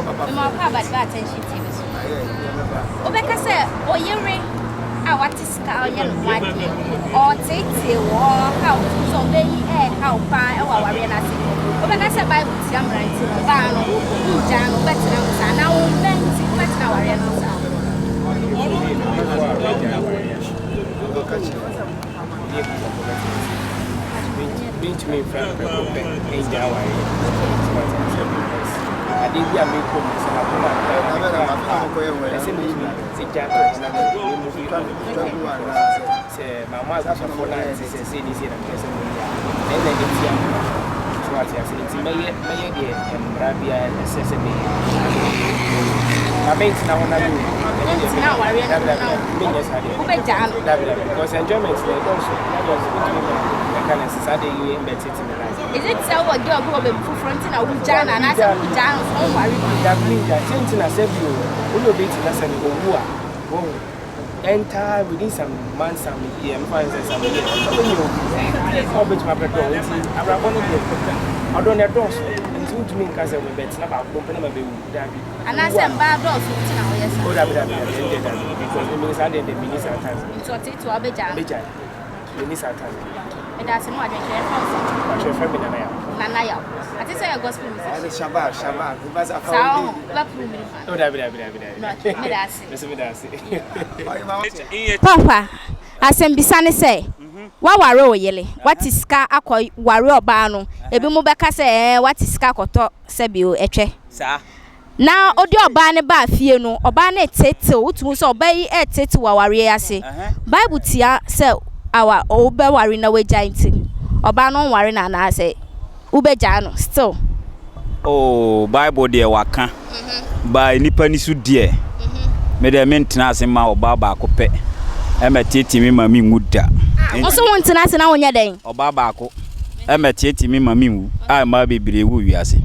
Mema wo akwaaba de ba Attention TV so. Wobɛka sɛ oyere a wate sika a ɔyɛ ne ho adeɛ, ɔreteetee wo, ɔrehaw wo, sɛ ɔbɛyi ɛrehaw paa ɛwɔ awareɛ no ase. Wobɛka sɛ Bible tia mmara nti no, ɔbaa no wongyaa no, wobɛtena ho saa, anaa wo mma nti wobɛtena awareɛ no ho saa? Mentumi mfra prɛko pɛ ngya awareɛ. So wate aseɛ because adeɛ bi a mekɔ mu sɛ makoma ntɔ me kra mpa a, ɛsɛ metumi gya to hɔ na me move on because sɛ mamma abusuafoɔ no ante sɛ sei ne sei na mepɛ sɛ meyɛ a, ɛnna ɛtia mmara. So wate aseɛ nti mɛyɛ mɛyɛ deɛ mmara biara ɛsɛ sɛ meyɛ. Na mentena hɔ na menwu. Ɛno deɛ Wontena awareɛ no dabi mu dabi na dabi menyɛ saa deɛ. wobɛgyaa no. Dabi dabi because enjoyment no ɛdɔɔso na dɔɔso wotumi ma ɛka no sɛ saa deɛ yi mbɛtete me life. Is it sɛ wowɔ girl bi wɔ baabi foforɔ nti na wogyaa no anaasɛ wogyaa no so wonware bio? Dabi mengyae sɛ nti na sɛ bio wo ne obi te na sɛ owu a wohu enter within some months some year mfa nsɛ some year wobɛnya obi a wobɛtumi abɛdɔ wo nti abrabɔ no deɛ ɔdɔ no ɛdɔɔso nti wontumi nka sɛ mebɛtena baako mpo na mabɛwu dabi. Anaasɛ mbaa dɔɔso nti na woyɛ saa? Oh dabi dabi dabi ɛndeɛ dabi because me mini saa deɛ deɛ mini saa time. Nti ɔteetee wo a wobɛgyaa no? Mɛgyae mini saa time. Okay meda ase ne w'adwenkyerɛ yɛfrɛ wo sɛn? Mpakyɛ yɛfrɛ me Nana Yaw. Nana Yaw ate sɛ yɛ gospel musician. Saa ɔho wobɛporo mini mu ana? Oh dabi dabi dabi dabi. Okay meda ase. Me nso meda ase. Papa asɛmbisa ne sɛ woaware wo yere woate sika akɔ ware ɔbaa no ebinom bɛka sɛ ɛɛ woate sika akɔtɔ sɛbi o ɛtwɛ. Saa. Na ɔde ɔbaa no baa fie no, ɔbaa no reteetew. Wotumi hu sɛ ɔbaa yi reteetew wɔ awareɛ yi ase. Bible tia sɛ awa wobɛware na woagyae nti, ɔbaa no ɔnware no anaasɛ wobɛgyaa no still. Oh, Bible deɛ waka, but nnipa ni so deɛ, me deɛ mentena ase mma ɔbaa baako pɛ ɛmɛteetee me ma menwu da. Ah, wo nso wontena ase na wonyɛ dɛn? Ɔbaa baako mmɛteetee me ma menwu a mmaa bebree wɔ wiase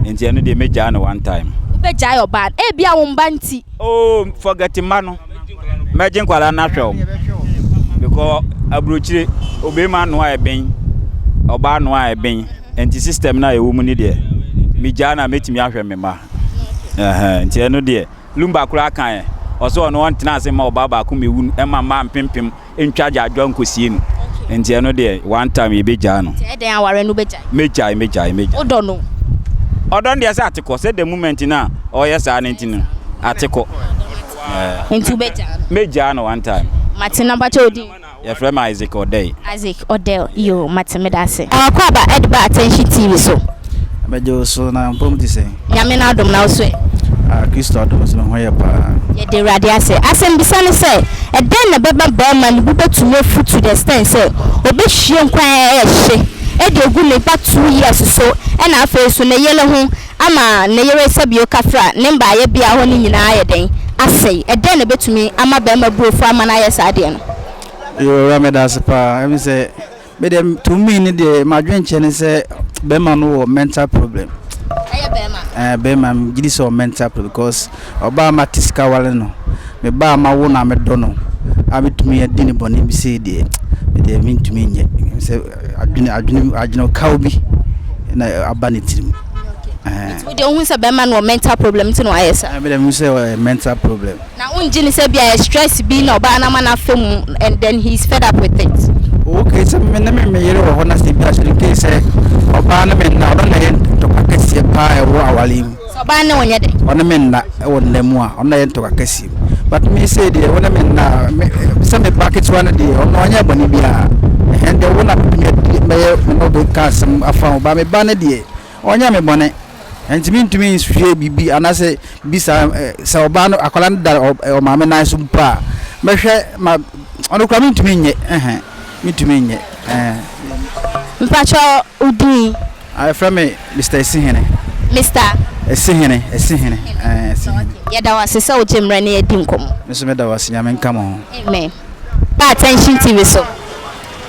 nti ɛno deɛ mɛgyaa no one time. Wobɛgyae ɔbaa no? Ebia wo mma nti. Oh forget mma no mɛgye nkwadaa no ahwɛ wɔn because aburokyire obɛrima noa ɛben ɔbaa noa ɛben nti system no a ɛwɔ mu no deɛ megyaa no a mɛtumi ahwɛ me mma nti ɛno deɛ Lumba koraa kaeɛ ɔsɛ ɔno ɔntena ase mma ɔbaa baako mmɛwu ɛma mmaa mpempem ntwa gyaadwoa nkosie no nti ɛno deɛ one time yɛbɛgyaa no. Nti ɛyɛ dɛn aware no wobɛgyae? Mɛgyae mɛgyae mɛgyae. Wodɔ no? Ɔdɔ no deɛ sɛ atekɔ sɛ the moment no a ɔyɛ saa no nti no atekɔ. Nti wobɛgyaa no? Mɛgyaa no one time. Mate na mpakyɛ wo din? Yɛfrɛ me Isaac Odei. Isaac Odell yoo mate medase. Akwaaba ɛde ba attention TV so. Mɛgye wo so na mpom te sɛn? Nyame n'adom na wo so ɛ? Ah Kristo adom so me ho yɛ paa. Yɛda Awurade ase. Asɛmbisa ne sɛ, ɛdɛn na ɛbɛma barima ne bo bɛtumi afu to the extent sɛ ɔbɛhwie nkwan a ɛyɛ hye de agu ne ba 2 years so ɛna afei nso ne yere ho ama ne yere sɛbio kafra ne mbaayɛ bea hɔ no nyinaa ayɛ dɛn asɛe? Ɛdɛn na ɛbɛtumi ama barima bu afu ama no ayɛ saa adeɛ no? Yoo owura meda ase paa. Ɛmi sɛ me deɛ to me ne deɛ m'adwenkyɛ ne sɛ bɛrima no wɔ mental problem. Ɛyɛ bɛrima no? Ɛɛ bɛrima no gye di sɛ ɔwɔ mental problem because ɔbaa ma te sika wale no me ba a mawo no a medɔ no a metumi adi ne bɔne bi sei deɛ me deɛ mentumi nyɛ sɛ adwene adwene adwene kaw bi na aba ne tirim. Nti wo deɛ wohu sɛ bɛrima no wɔ mental problem nti na wayɛ saa? Ɛɛ me deɛ mehu sɛ ɔyɛ mental problem. Na wongye no sɛ bia ɛyɛ stress bi na ɔbaa no ama no afa mu and then he is fed up with it? Okay, sɛ me ne me me yere wɔ hɔ na sɛ bi ahyɛ no case sɛ ɔbaa ne me nna ɔno na ɛyɛ ntɔkwa kɛseɛ paa ɛwɔ aware yi mu. Sɛ ɔbaa ne wo nyɛ dɛn? Ɔne me nna ɛwɔ nna mu a ɔno na ɛyɛ ntɔkwa kɛseɛ mu but me sei deɛ wo ne me nna a me sɛ me ba ketewa no deɛ ɔno ɔnyɛ bɔne biara ɛhɛn deɛ wo na metumi adi mɛyɛ me ne wo bɛka asɛm afa ho but me ba no deɛ ɔnyɛ me bɔne. Ɛnti mentumi nhwɛ biribi anaasɛ biribi saa sɛ ɔbaa no akwadaa no da ɔmaame nan so mpo a mɛhwɛ ma ɔno koraa mentumi nyɛ ɛhɛn mentumi nyɛ ɛɛ. Mpakyɛ wo din? Yɛfrɛ me Mister Esihene. Mister? Esihene, Esihene, ɛɛ Esihene. Yɛda wo ase sɛ wogye mmerɛ ne yɛdi nkɔmmɔ. Me nso meda wo ase, Nyame nka mo ho. Amen. Ba Attention TV so.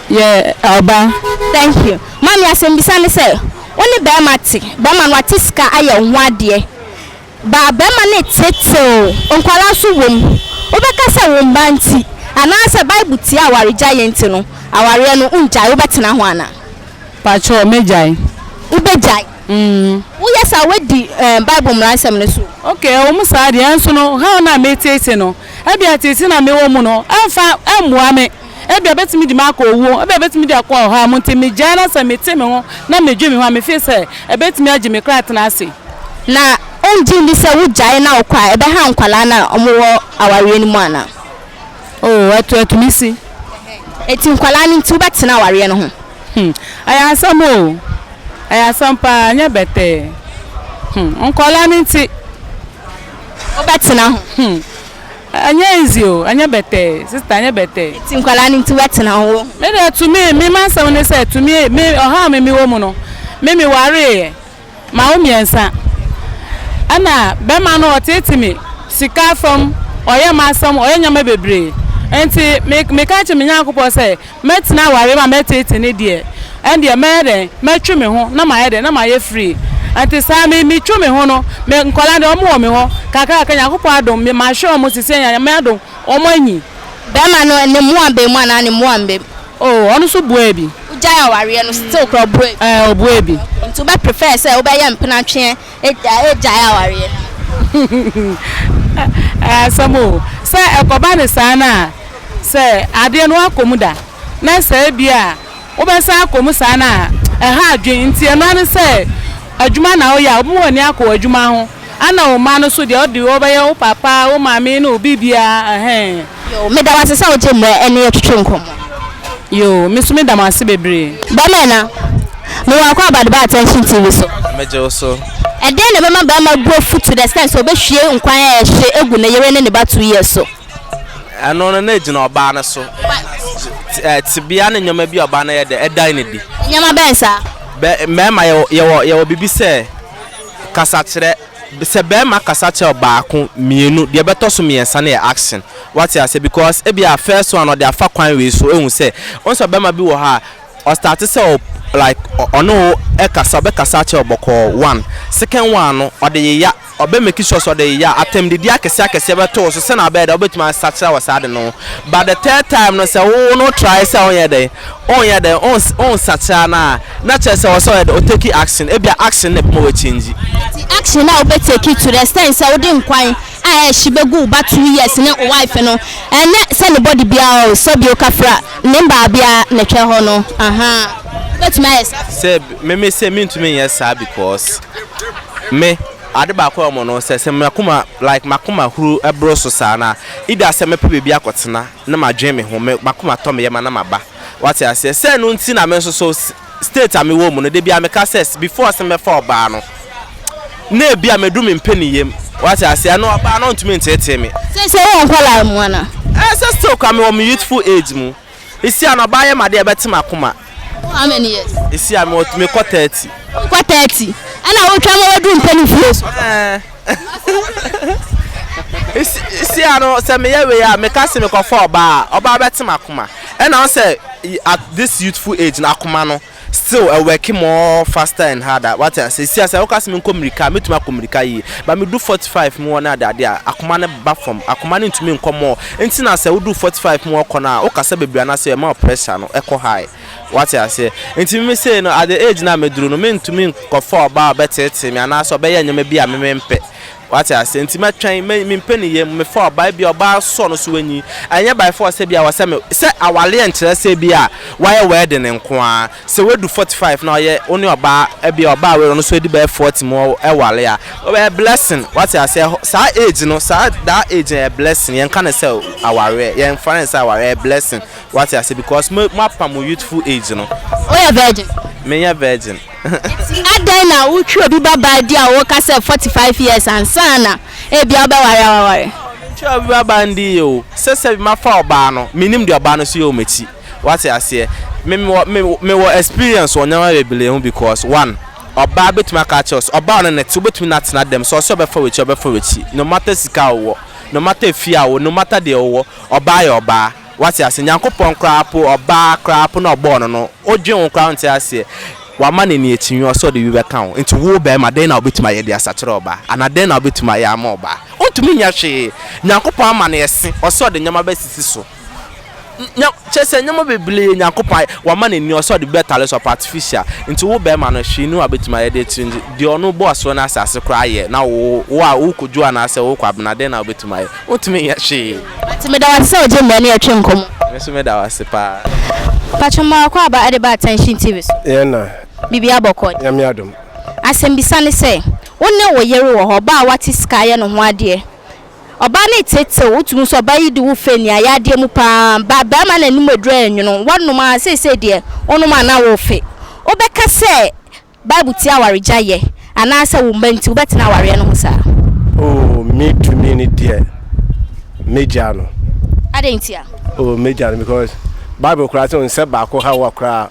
Yɛ ɔba. Thank you. Maame asɛmbisa ne sɛ, Wo ne barima te, barima no wate sika ayɛ wo ho adeɛ, but barima no reteetew wo, nkwadaa nso wɔ mu. Wobɛka sɛ wo mma nti, anaasɛ Bible tia awaregyaeɛ nti no, awareɛ no wongyae, wobɛtena ho anaa? Pakyɛw, mɛgyae. Wobɛgyae? Mm. Woyɛ saa a, woadi Bible mmara nsɛm no so. Ok, ɛwɔ mu saa deɛ, nanso no, haw no a mereteetee no, ebia teetee no a mewɔ mu no, ɛmfa, ɛmmoa me. Ebia ɛbɛtumi de me akɔ owuo, ebia ɛbɛtumi de akɔ ɔhaw mu, nti megyae na sɛ mete me ho na medwen me ho a, me feel sɛ ɛbɛtumi agye me kra atena ase. Na wongye nni sɛ wogyae na wokɔ a, ɛbɛha nkwadaa no a wɔwɔ awareɛ no mu anaa? Oh, ɛto, ɛtumi si. Enti nkwadaa no nti wobɛtena awareɛ no ho? Hmm, ɛyɛ asɛm o. Ɛyɛ asɛm paa, ɛnyɛ bɛtɛɛ. Hmm, nkwadaa no nti. Wobɛtena ho? Hmm, ɛnyɛ easy o, ɛnyɛ bɛtɛɛ, sister, ɛnyɛ bɛtɛɛ. Enti nkwadaa no nti wobɛtena ho? Me deɛ to me, me m'asɛm ne sɛ to me, me ɔhaw a me mewɔ mu no, me mewareeɛ. Mawo mmiɛnsa. Ɛna bɛma no ɔteete me sika fam, ɔyɛ m'asɛm, ɔyɛ nneɛma bebree. Nti me meka kyerɛ me Nyankopɔn sɛ mɛtena awareɛ mu a mɛteete no deɛ, ɛndeɛ mɛyɛ dɛn? Mɛtwe me ho na mayɛ dɛn? Na mayɛ free. Nti saa me metwe me ho no, me nkwadaa deɛ wɔn wɔ me hɔ kakra kakra Nyankopɔn adom me mahwɛ wɔn sisi Nyame adom wɔn anyi. Bɛrima no ne mmoa bɛ mu anaa ne mmoa mbɛ mu? Oh ɔno nso buaa bi. Wogyae awareɛ no still koraa ɔbuaa bi? Ɛɛ ɔbuaa bi. Nti wobɛ prefer sɛ wobɛyɛ mpena tweɛ agyae awareɛ no? Ɛyɛ asɛm o. Sɛ ɛkɔba no saa no a, sɛ adeɛ no woakɔ mu da na sɛ ebia wobɛsan akɔ mu saa no a, ɛha adwene. Nti ɛno ara ne sɛ adwuma na woyɛ a, wobɛma w'ani akɔ w'adwuma ho. Ana wo mma no so deɛ ɔde wo bɛyɛ wo papa, wo maame ne wo biribiara ɛhɛn. Yoo, meda wo ase sɛ wogye mmerɛ ɛne yɛ twetwe nkɔmmɔ. Yoo, me nso meda mo ase bebree. Bɛrima ɛna, mewɔ akwaaba de ba Attention TV so. Megye wo so. Ɛdeɛn na ɛbɛma barima bu afu to the extent sɛ ɔbɛhwie nkwan a ɛhye agu ne yere ne ne ba 2 years so? Ɛno no na egyina ɔbaa no so. Tebea ne nneɛma bi a ɔbaa no yɛ dɛ ɛdan no di. Nneɛma bɛn saa? Bɛ mmarima yɛwɔ yɛwɔ yɛwɔ biribi sɛ kasakyerɛ. Sɛ barima kasa kyerɛ wo baako, mmienu, deɛ ɛbɛtɔ so mmiɛnsa no yɛ action. Wate aseɛ? Because ebia first one ɔde afa kwan wei so ehu sɛ, wohu sɛ ɔbarima bi wɔ hɔ a, ɔstarte sɛ ɔ like ɔne wo ɛkasa, ɔbɛkasa akyerɛ wo bɔkɔɔ one. Second one no, ɔde yeya. Ɔbɛ make sure sɛ ɔde yɛ a, atɛmdidi akɛseɛ akɛseɛ bɛto wo so sɛnea wobɛyɛ dɛn wobɛtumi asakyera wɔ saa ade no ho. But the third time no sɛ wo no try sɛ wonyɛ dɛn wonyɛ dɛn wonsakyera no a, na kyerɛ sɛ ɛwɔ sɛ ɔyɛ dɛn ɔtake action. Ebia action no na ɛbɛma woakyɛngyi. Nti action a wobɛ take to the extent sɛ wode nkwan a ɛhye bɛgu wo ba 2 years ne wo wife no, ɛnyɛ sɛ ne body biara o, sɛbio kafra ne mbaa biara na ɛtwɛ hɔ no, ahaa, wobɛtumi ayɛ saa? Sɛ me me sɛ mentumi nyɛ saa because me ade baako a ɛwɔ mu no sɛ sɛ makoma like makoma huru boro so saa no a either sɛ mɛpɛ baabi akɔtena na madwen me ho me makoma tɔ me yam a na maba wate aseɛ sɛ ɛno nti na me nso so state a mewɔ mu no da biara meka sɛ before sɛ mɛfa ɔbaa no na ebi a madu me mpɛ ne yam wate aseɛ ɛno ɔbaa no ntumi nteetee me. Seesei wowɔ nkwadaa mu anaa? Ɛɛ sɛ still koraa mewɔ me youthful age mu. Esi a na ɔbaa yɛ m'ade a ɛbɛte m'akoma. Wowɔ how many years? Esi a mewɔ mekɔ 30. Wokɔ 30 ɛna wotwa ma waduru mpɛn fie so. Ɛɛ Esi a no sɛ meyɛ wei a meka se mekɔfa ɔbaa a ɔbaa bɛte m'akoma. Ɛna wo sɛ at this youthful age no akoma no still ɛwɔki more faster and harder wate ase. Esi a sɛ woka se menkɔ mirika a mɛtumi akɔ mirika yie but medu 45 mu hɔ ne adeade a akoma no ba fam akoma no ntumi nkɔ more nti na sɛ wodu 45 mu hɔ kɔ no a wokasa bebree anaasɛ ɛma wo pressure no ɛkɔ high wate aseɛ. Nti me sei no at the age no a meduru no mentumi nkɔfa ɔbaa a ɔbɛteetee me anaasɛ ɔbɛyɛ nneɛma bi a me mempɛ Wate aseɛ? Nti mɛtwɛn, me, mempɛ ne yam, mefa ɔbaa, ebia ɔbaa sɔ no so wanyi. Ɛnyɛ by force sɛ ebia wɔ sɛ me, sɛ awareɛ nkyerɛ sɛ ebia wayɛ wedding nko ara. Sɛ wadu 45 na ɔyɛ, wo ne ɔbaa, ebia ɔbaa wei ɔno nso adi bɛyɛ 40 mu ɛware a, ɛyɛ blessing. Wate aseɛ? Ɛhɔ, saa age no, saa, that age no ɛyɛ blessing. Yɛnka no sɛ awareɛ, yɛmfa no sɛ awareɛ, ɛyɛ blessing. Wate aseɛ? Because mo, moapa mo youthful age no. Woyɛ virgin? Menyɛ virgin. Enti adɛn na wotwe obi babaa di a woka sɛ 45 years ansa na ebia wobɛware a waware? Mentwe obi babaa ndi o. Sɛ sɛbi mafa ɔbaa no, mennim deɛ ɔbaa no nso yɛ wɔ m'akyi. Wate aseɛ? Me mewɔ me mewɔ experience wɔ nneɛma bebree ho because one, ɔbaa bɛtumi aka akyerɛ wo sɛ ɔbaa a ɔne no te wobɛtumi ne no atena dɛm, sɛ ɔse ɔbɛfa w'akyi a ɔbɛfa w'akyi no matter sika a wowɔ, no matter efie a wowɔ, no matter deɛ wowɔ, ɔbaa yɛ ɔbaa. Wate ase? Nyankopɔn koraa po, ɔbaa koraa po na ɔbɔɔ no no, wodwen ho koraa wonte aseɛ. Wama no aniakyinwii, ɔsɛ ɔde bi bɛka wo. Nti wo barima, dɛn na wobɛtumi ayɛ de asakyera ɔbaa? Anaa dɛn na wobɛtumi ayɛ ama ɔbaa? Wontumi nyɛ hwee. Nyankopɔn ama no ɛse, ɔsɛ ɔde nneɛma bɛsisi so. Nya kyerɛ sɛ nneɛma bebree Nyankopɔn ayɛ wama n'ani ɔsɛ ɔde bɛtale so ɔpɛ artificial nti wo bɛrima no hwee ni hɔ a bɛtumi ayɛ de akyiri nti deɛ ɔno bɔɔ soro ne asase koraa ayɛ na wo wo a wo Kojo anaasɛ wo Kwabena dɛn na wobɛtumi ayɛ wontumi nyɛ hwee. Mate meda wo ase sɛ wogye mmerɛ ne yɛtwe nkɔmmɔ. Me nso meda wo ase paa. Pacho ma wakɔ aba de ba attention TV so. Yɛn na. Biribiara bɔkɔɔ deɛ. Nyame adom. Asɛmbisa ne sɛ, wo ne wo yere wɔ hɔ, ɔbaa a wate sika ayɛ ne ho adeɛ, Ɔbaa no reteetew, wotumi hu sɛ ɔbaa yi de wo fɛ ni ayadeɛ mu paa, ba barima no anim aduru ayɛ nwono, woanom ara seesei deɛ wonom a na worefe. Wobɛka sɛ Bible tia awaregyaeɛ anaasɛ wo mma nti wobɛtena awareɛ no ho saa? Oh, me tumi no deɛ mɛgyaa no. Adɛn ntia? Oh, mɛgyaa no because Bible koraa sɛ nsɛ baako ha wo a koraa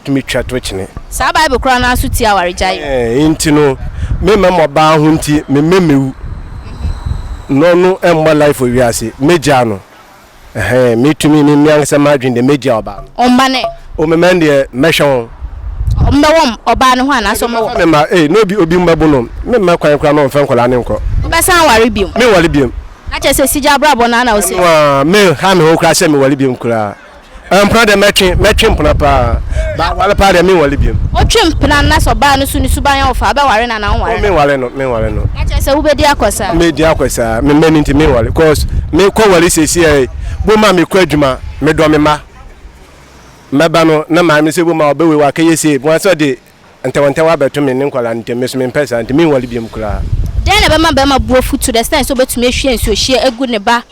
tumi twa to kyene. Saa Bible korɔ no ara nso tia awaregyaeɛ. Ɛɛ, nti no, me mma ɔbaa ho nti, me mma mɛwu. Na ɔno mmɔ life wɔ wiase, mɛgyaa no. Ɛhɛn, me tumi, me me ankasa m'adwene deɛ, mɛgyaa ɔbaa no. Wo mma no ɛ? O, me mma no deɛ, mɛhwɛ wɔn. Wɔn bɛwɔ ɔbaa no hɔ anaasɛ wɔn bɛwɔ? Me mma, ee, na obi, obi mmɛbo no, me mma kwan koraa na ɔmfa nkwadaa no nkɔ. Wobɛsan aware biom? Menware biom. Na kyerɛ sɛ sigya abrabɔ no ara na wosɛ? Ɛno ara, menha me ho koraa sɛ meware biom koraa. Mpena deɛ mɛtwe, mɛtwe mpena paa. Ba aware paa deɛ menware biom. Wotwe mpena na sɛ ɔbaa no so ne suban yɛ wo fɛ a, wobɛware no anaa wonware no? Oh, menware no, menware no. Na kyerɛ sɛ wobɛdi akɔ saa? Mɛdi akɔ saa. Me mma no nti menware. Cause mekɔ ware seesei a yi, bom a mekɔ adwuma, medɔ me mma. Mɛba no na maame sɛ bom a ɔbɛ wei wakɛyɛ sei, boa sɛ ɔde Ntawntawaa abɛto me ne nkwadaa no ntam, me nso mempɛ saa nti menware biom koraa. Dɛn na ɛbɛma barima bo afu to the extent sɛ obetumi ahwie nsuohyeɛ agu ne ba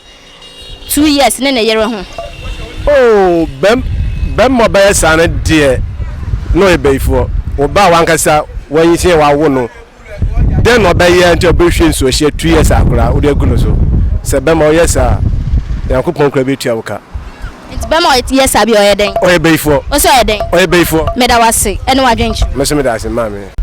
2 years ne ne yere ho? Oh, bɛm, bɛmma ɔbɛyɛ saa no deɛ na ɔyɛ bayifoɔ. Wo ba a w'ankasa w'anyinsɛn a w'awo no, dɛn na ɔbɛyɛ nti a ɔbɛhwie nsuohyeɛ 2 years akwadaa wode agu no so? Sɛ bɛmma ɔyɛ saa a, Nyankopɔn koraa bɛtua wo ka. Nti bɛma ɔyɛ saa bi ɔyɛ dɛn? Ɔyɛ bayifoɔ. Ose ɔyɛ dɛn? Ɔyɛ bayifoɔ. Meda wo ase ɛne w'adwenkyerɛ. Me nso meda ase maame.